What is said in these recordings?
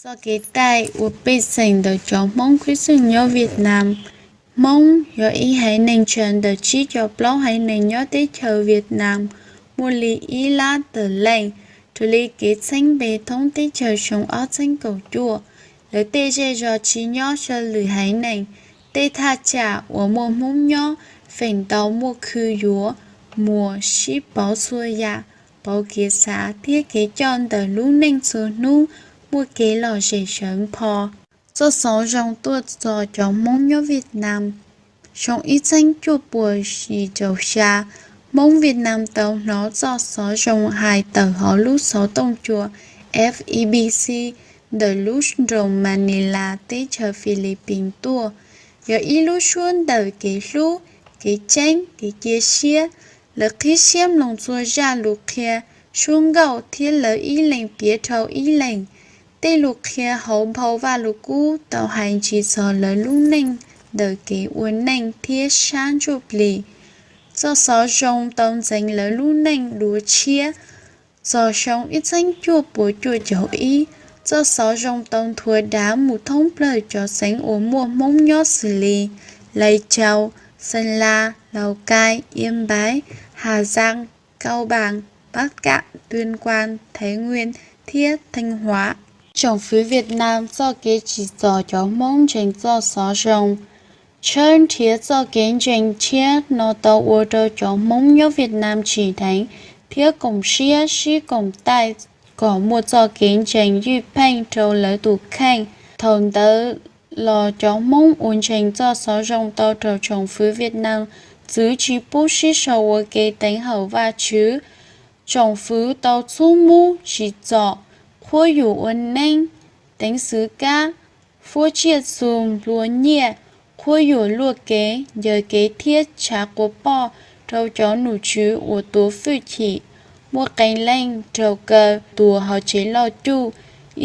Txoj kev taij ua pej xeem ntawm cov Hmoob kwv txwj nyob Viaj Nam. Hmoob yog ib haiv neeg tsawg ntawm tsib caug plaub haiv neeg nyob teb chaws Viaj Nam, muaj li ib lab tawm leej, raws li kev txheeb npe thoob teb chaws xyoo ob txheeb kaum cuaj. Lawv tej zej zos tsis nyob saw lwm haiv neeg, tej thaj tsam uas muaj Hmoob nyob feem ntau muaj khw yuav, muas sib pauv txhua yam, pauv kev xav thiab kev coj ntawm lub neej txhua hnub, muaj kev lom zem sawv npho. Txoj xov zoo tuaj txog cov Hmoob nyob Viaj Nam. Xyoo ib txheeb cuaj puas yim caum xya, Hmoob Viaj Nam tau hnov txoj xov zoo hais tawm hauv lub xov tooj cua F E B C ntawm lub nroog Manila teb chaws Philippines tuaj. Yog ib lub suab ntawm kev hlub, kev tseeb, kev cia siab. Lawv qhib siab mloog txhua zaj lus qhia, suab nkauj thiab lawv ib leeg piav dhau ib leeg. Tej lus qhia hauv nphau Vaj Lug Kub tau hais ntsis txog lawv lub neej ntawm kev ua neej thiab sab ntsuj plig. Txoj xov zoo tau ntxeev lawv lub neej dua tshiab. Txog xyoo ib txheeb cuaj puas cuaj caum ib, txoj xov zoo tau nthuav dav mus thoob plawg cov xeev uas muaj Hmoob nyob xws li Lai Châu, Sơn La, Lào Cai, Yên Bái, Hà Giang, Cao Bằng, Bắc Kạn, Tuyên Quang, Thái Nguyên thiab Thanh Hóa. Tsoom fwv Viaj Nam txoj kev tsim txom cov Hmoob ntseeg txoj xov zoo. Tshawb nrhiav txoj kev ntseeg tshiab no tau ua rau cov Hmoob nyob Viaj Nam tsim dheev thiab koom siab sib koom taij kom muaj txoj kev ntseeg ywj pheej rau lawv tus kheej. Thaum ntawd los cov Hmoob uas ntseeg txoj xov zoo tau raug tsoom fwv Viaj Nam txwv tsis pub sib sau ua ke teev hawm Vajtswv. Tsoom fwv tau txhub mub tsim txom, qhuab yus ua neeb, teev xwv kab, fuab tsiaj txhu nplua nyiaj, qhuab yuam luaj kev, ncaws kev thiab tshav quas poj rau cov nom tswv uas tuav fwj chim. Muaj qee leej raug kaw tuag hauv tsev loj cuj,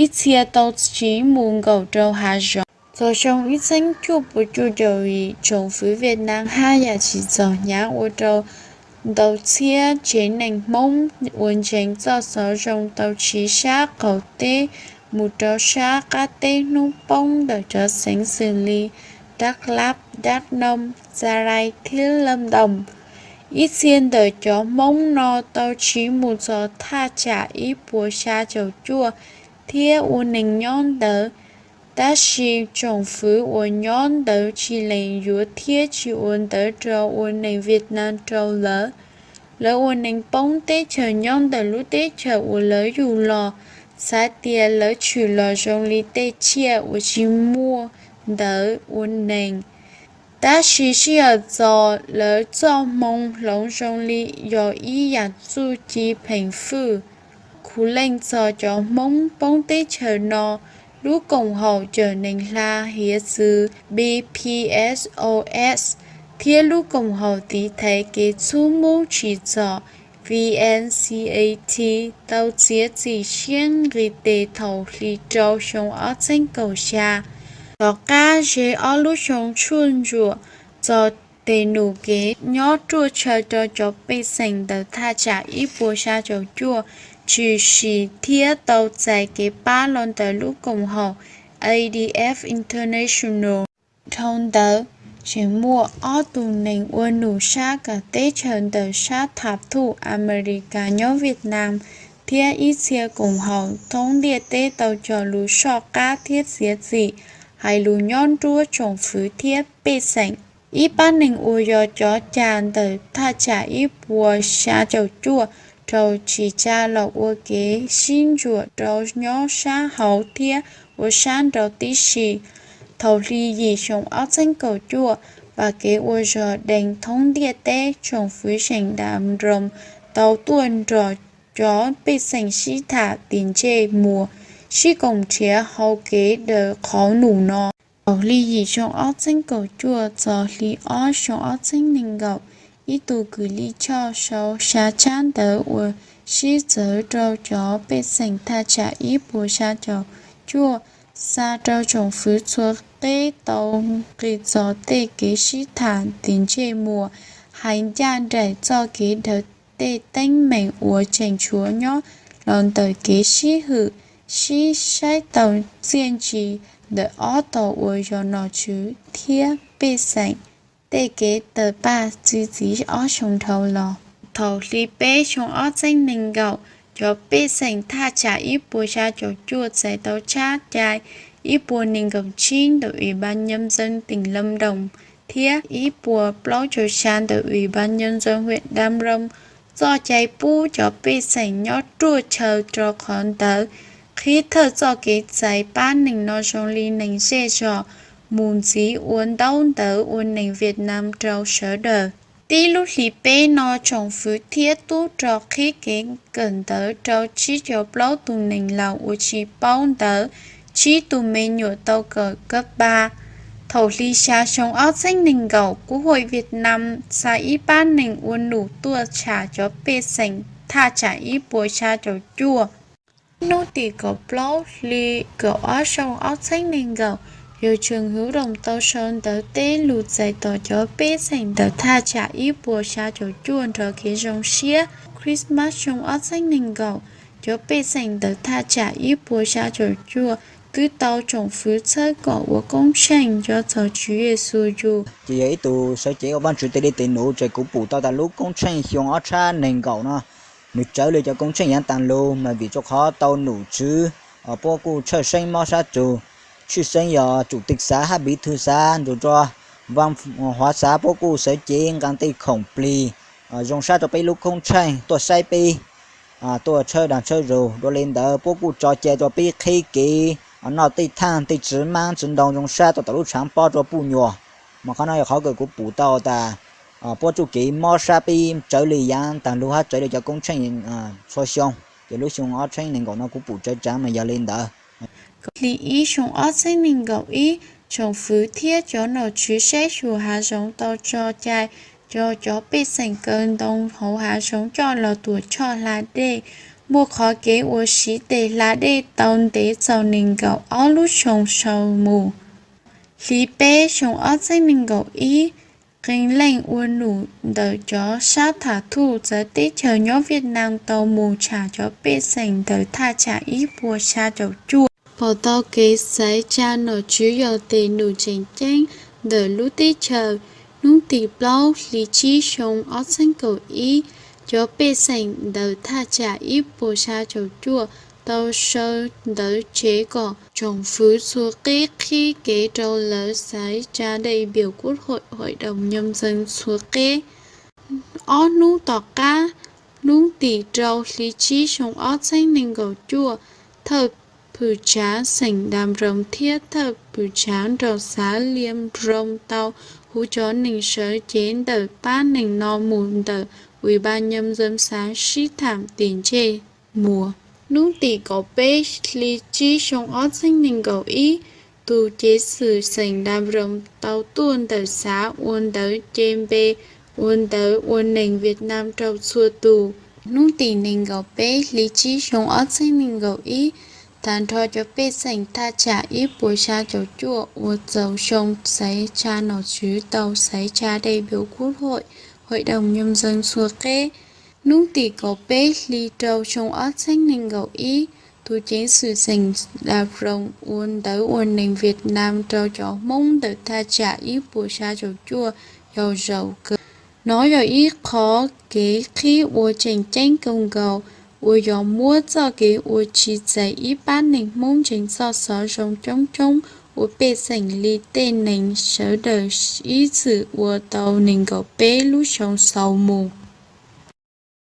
ib txhia tau tsiv mus nkaum rau hav zoov. Txog xyoo ib txheeb cuaj puas cuaj caum yim, tsoom fwv Viaj Nam haj yam tsim txom hnyav ua rau ntau txhiab tsev neeg Hmoob uas ntseeg txoj xov zoo tau tsiv sab qaum teb mus rau sab qab teb hnub poob ntawm cov xeev xws li Dak Lak, Dak Noom, Xa Lais thiab Lâm Đồng. Ib txhia ntawm cov Hmoob no tau tsiv mus txog thaj tsam ib puas xya caum cuaj thiab ua neeg nyob ntawd. Tab sis tsoom fwv uas nyob ntawd tsis lees yuav thiab tsis ua ntawv rau ua neeg Viaj Nam rau lawv. Lawv ua neeg poob teb chaws nyob ntawm lub teb chaws uas lawv yug los, xav tias lawv tshwm los zoo li tej tsiaj uas tsis muaj ntawv ua neeg. Tab sis sij hawm txog lawv txoj hmoo hloov zoo li yog ib yam txuj ci pheem fwj. Khuv leej txog cov Hmoob poob teb chaws no, lub koom haum cawm neeg hla hiav txwv B P S O S thiab lub koom haum tiv thaiv kev txhub mub tsim txom V N C A T tau txiav txim siab nqis tes thaum hli rau xyoo ob txheeb kaum xya. Tom qab ze ob lub xyoo tshuaj ntsuam, txog tes num kev nyob ruaj tshaw rau cov pej xeem ntawm thaj tsam ib puas xya caum cuaj tshwm sim thiab tau txais kev pab los ntawm lub koom haum A D F International. Dhau ntawd, tseem muaj ob tug neeg ua num sab kawm teb chaws ntawm sab tham thuj Amelikas nyob Viaj Nam thiab ib txhia koom haum thoob ntiaj teb tau cog lus soj qab thiab txiav txim, hais lus nyob nruab tsoom fwv thiab pej xeem. Ib pab neeg uas yog cov cag ntawm thaj tsam ib puas xya caum cuaj raug tsim tsa los ua kev sib ntsuam rau nyob sab hauv thiab ua sab nraud tib si. Thaum hli yim xyoo ob txheeb kaum cuaj, vam kev ua zog dees thoob ntiaj teb, tsoom fwv zeem Dam Roos tau tuaj nrog cov pej xeem sib tham tim ntsej muag, sib koom nrhiav hau kev daws qhov num no. Thaum hli yim xyoo ob txheeb kaum cuaj txog hli ob xyoo ob txheeb nees nkaum, ib tug kws lij choj sau xya tshab ntawv uas sib txawv rau cov pej xeem thaj tsam ib puas xya caum cuaj xa rau tsoom fwv txhua qeb tau nqis txog tej kev sib tham tim ntsej muag, hais ncaj nraim txoj kev daws tej teeb meem uas tseem tshuav nyob los ntawm kev sib hwm sib saib taus txiaj ntsim ntawm ob tog uas yog nom tswv thiab pej xeem tej kev tawg paj txi txiv ob xyoo dhau los. Thaum hli peb xyoo ob txhiab nees nkaum, cov pej xeem thaj tsam ib puas xya caum cuaj txais tau tshab cai ib puas nees nkaum tsib ntawm Ủy ban nhân dân tỉnh Lâm Đồng thiab ib puas plaub caug xya ntawm Ủy ban nhân dân huyện Đam Rông txoj cai pub cov pej xeem nyob ruaj chaw rau qhov ntawd qhib thawj txoj kev txais pab neeg no zoo li neeg zej zos mus ntxiv ua ntaub ntawv ua neeg Việt Nam rau sawv daws. Tib lub hli peb no tsoom fwv thiab tub rog qhib kev kawm ntawv rau tsib caug plaub tus neeg laus uas tsis paub ntawv, tsib tus me nyuam tau kawm cấp ba. Thaum hli xya xyoo ob txhiab nees nkaum, Quốc hội Việt Nam xa ib pab neeg ua num tuaj tsham cov pej xeem thaj tsam ib puas xya caum cuaj. Hnub tim kaum plaub hli kaum ob xyoo ob txhiab nees nkaum, yawg Trần Hữu Đồng tau sau ntawv teb lus txais tos cov pej xeem ntawm thaj tsam ib puas xya caum cuaj nrog kev zoo siab. Christmas xyoo ob txhiab nees nkaum, cov pej xeem ntawm thaj tsam ib puas xya caum cuaj twb tau tsoom fwv txhawb kom ua koob tsheej nco txog Tswv Yexus yug. Ces yog ib tug sawv cev ua Vajtswv tes dej tes num, ces kuv pum tau tas lub koob tsheej xyoo ob txhiab nees nkaum no, nws tsawv li cov koob tsheej yav tas lug mas vim rau qhov tau nom tswv, puab kuj tshawj xeeb mob sab tsug, tshwj xeeb yog chủ tịch xã hab bí thư xã nrug rua văn hóa xã, puab kuj sawv cev nqaa tej khoom plig zoo sab rua peb lub koob tsheej tuaj saib peb, tuaj tshawb daag tshawb zug. Dua li ntawd puab kuj tso cai rua peb qhib kev noj tej thaaj tej tsi maab tsi ntoo zoo sab rua tom lub tshaav pob rua puj nyuas. Mas qhov no yog qhov kws kuv pum tau tas puab txuj kev mob sab peb tsawv li yav tas lug hab tsawv li cov koob tsheej txhua xyoo. Ces lub xyoo ob txhiab nees nkaum no kuv pum tsawv tsaav mas yog li ntawd. Hli ib xyoo ob txhiab nees nkaum ib, tsoom fwv thiab cov nom tswv saib xyuas hav zoov tau tso cai rua cov pej xeem kaw ntoo hauv hav zoov coj los tuam tshoj hla dej, muaj qhov kev uas siv tes hla dej tau ntev txaus nees nkaum ob lub xyoo sau mus. Hli peb xyoo ob txhiab nees nkaum ib, qee leej ua num ntawm cov sab tham thuj txawv teb chaws nyob Viaj Nam tau mus tsham cov pej xeem ntawm thaj tsam ib puas xya caum cuaj, pom tau kev xaiv tsa nom tswv yog tes num tseem ceeb ntawm lub teb chaws. Hnub tim plaub hli tsib xyoo ob txhiab kaum ib, cov pej xeem ntawm thaj tsam ib puas xya caum cuaj tau sau ntawv tsev kom tsoom fwv txhua qeb qhib kev rau lawv xaiv tsa đại biểu Quốc hội, Hội đồng Nhân dân txhua qeb. Ob hnub tom qab, hnub tim rau hli tsib xyoo ob txhiab nees nkaum cuaj, thawj phwm tsav xeem Đam Roo thiab thawj phwm tsav nraug xav Liam Roo tau hu cov neeg sawv cev ntawm pab neeg no mus ntawm Ủy ban Nhân dân xã sib tham tim ntsej muag. Hnub tim kaum peb hli tsib xyoo ob txhiab nees nkaum ib, tus ceev xwm xeem Đam Roo tau tuaj ntawm xav ua ntawv ce npe, ua ntawv ua neeg Viaj Nam rau txhua tus. Hnub tim nees nkaum peb hli tsib xyoo ob txhiab nees nkaum ib, tag nrho cov pej xeem thaj tsam ib puas xya caum cuaj uas txaus xyoo xaiv tsa nom tswv tau xaiv tsa đại biểu Quốc hội, Hội đồng Nhân dân txhua qeb. Hnub tim kaum peb hli rau xyoo ob txhiab nees nkaum ib, tus ceev xwm xeem Đam Roo ua ntawv ua neeg Viaj Nam rau cov Hmoob ntawm thaj tsam ib puas xya caum cuaj yau zaus kawg. Nov yog ib qhov kev qhib uas tseem ceeb kawg nkaus uas yog muab txoj kev ua tsis txais ib pab neeg Hmoob ntseeg txoj xov zoo coob coob ua pej xeem li tej neeg sawv daws ib txwm ua tau nees nkaum peb lub xyoo xaus mus.